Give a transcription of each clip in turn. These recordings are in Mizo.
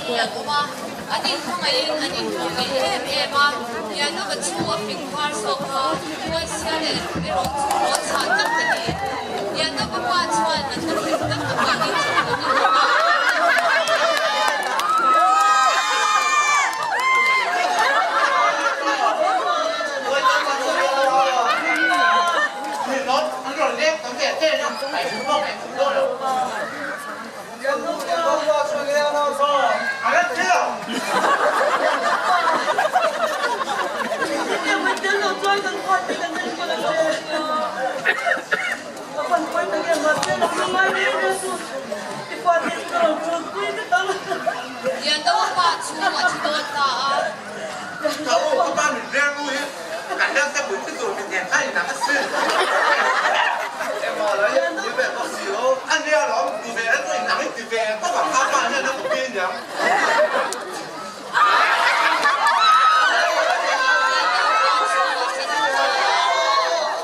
hi an awm a, an inhmangaihin an intlawmngaih em em a, Lianova chu a fing var zawk a, Huaisiala erawh chu ruahchhah tak a ni. Lianova pa chuan natna khirh tak avangin chhungkaw a awm a. Liandoa pa chu a thi dawn ta a.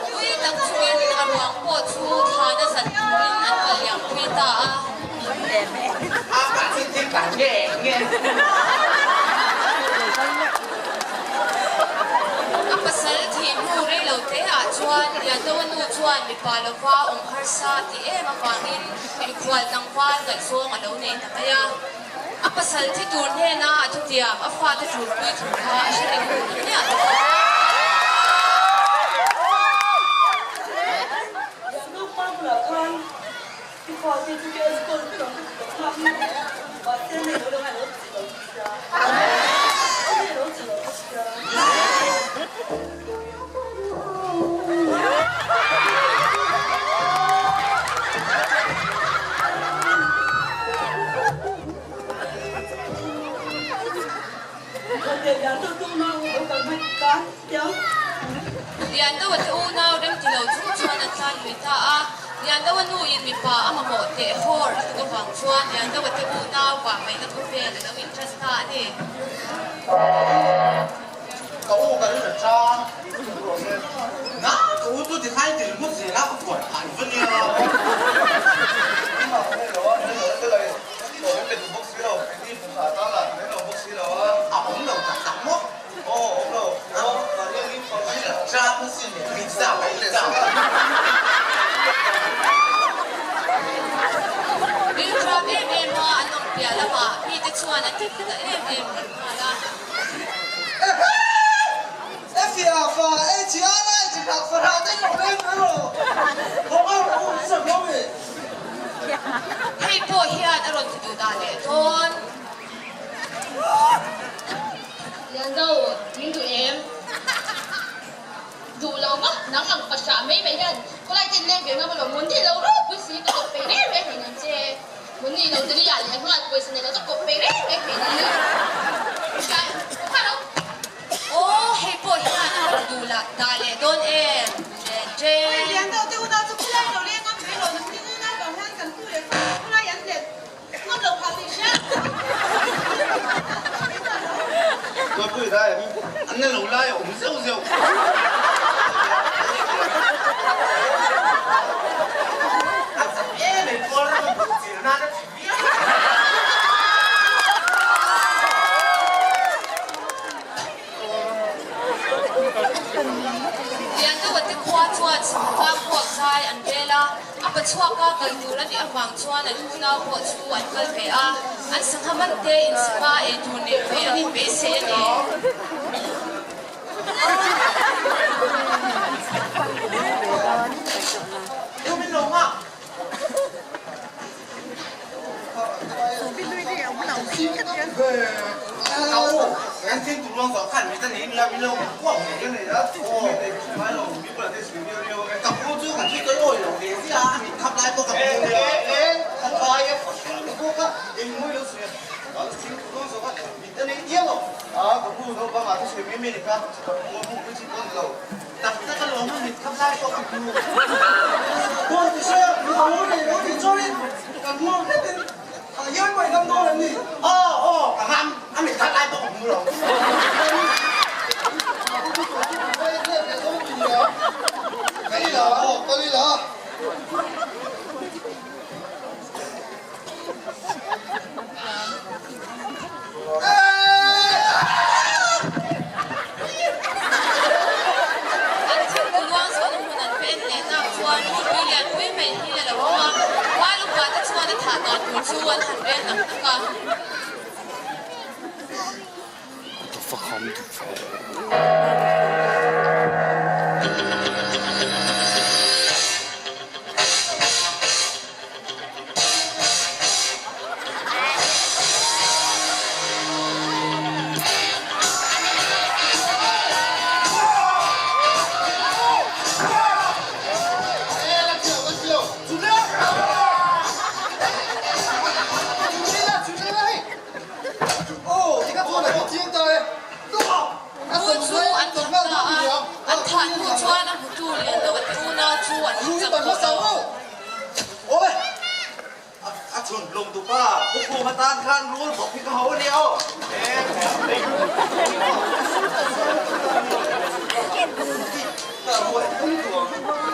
Tui tak chungin a ruang pawh chu thlana zan turin an kal liam pui ta a. A pasal thih hnu rei lo te ah chuan Liandoa nu chuan mipa lova awm harsa ti em avangin mikhual tlangval ngaihzawng a lo nei ta mai a. A pasal thi tur hnena a thutiam a fate ṭulpui thu kha a hre reng duh ta miah lo a. Liandoa te unau remti lo chung chuan an tlan lui ta a, Liandoa nu in mipa a mamawh teh hawr a tuk avang chuan Liandoa te unau vahvaihna khawvel a lo inṭan ta a ni. Ka u ka rin a chang na ka u chu ti khai ti ringawt zel a ka phuan phah ni va nia. A awm lo tak tak maw? Chang sin min zau min zau. Rilṭam em em a an awm piah lamah mite chuan an ti ta em em leh nghal a. Hei pawh hian a rawn ti duh dah leh dawn. Lianzo, min duh em? Duh lo maw? Nang ang pasah mai mai hian khawlai ten leng ve ngam alawm. Mun ni lo ropui si ka kawp peih reng reng hleinem che. Mun ni lo dali ah leh nghal pawisa nei lo chu kawp peih reng reng hleinem. Hriat kha lo. Aw hei pawh hian a rawn duh lah dah leh dawn em? Chen chen. Hei lian deuh te unau chu khulai lo leng ngam mai lo nang ni unau vang hian kan pu leh fa khulai an let ngam lo phah tih hria. Tuaipui dai an na lo lai a awm zeuh zeuh. A chak em em kual ram a buh chil nan a tha viau. Liandoa te khua chuan Sangtlang puak zai an rel a, a pachhuaka kal tur a nih avang chuan an unau pawh chu an kal ve a, an sangha man te insima ei tur neih ve an inbeisei a ni. Rul chu an that ta a, an thah hnu chuan a hmutu lian deuh a tuna chu an hmu chak tawh lo. A chhun hlum tupa Pu Khuma tan khan rul bawk hi ka ho a nia aw.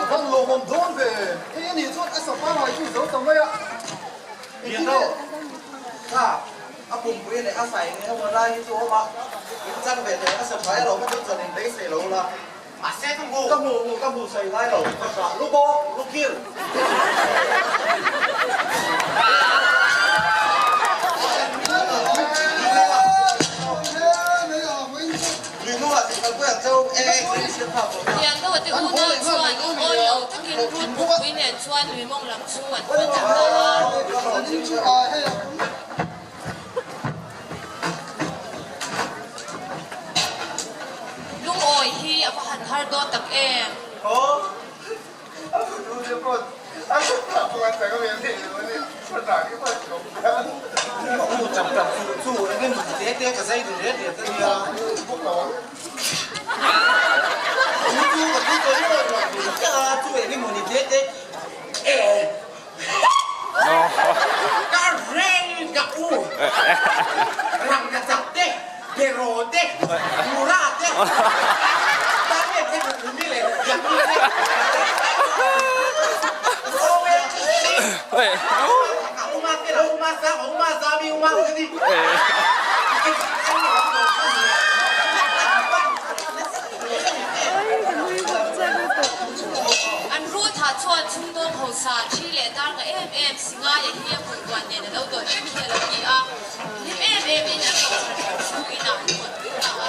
A van lawmawm dawn ve, hei a nih chuan a sapa ngai chu zo ta mai a. Lian kha a pumpui leh a sai eng emaw lai hi chu awm a, in chang ve thei a saphai erawh kha chu chuan in beisei lo la. Mahse ka hmu ka hmu hmu ka hmu sawi ngai lo ka hrah lu bawk lu kil. Lian deuh te unau chuan awi lo takin rul pukpui nen chuan lui mawng lam chu an pan ta a. Lungawi hi a va han har dawn tak em? Ka reng ka u rang ka chak te beraw te mura te tan nge te ka mi le yak mi te uma te la uma sa uma sa mi uma ka ni. An rul thah chuan chhungdawng hausa thi leh dar nga em em Singaia hi a kawlkuan nen a lo dawn em hi a lo ni a, hlim em em in an lo chhan thar chu inah an hawn pui ta a.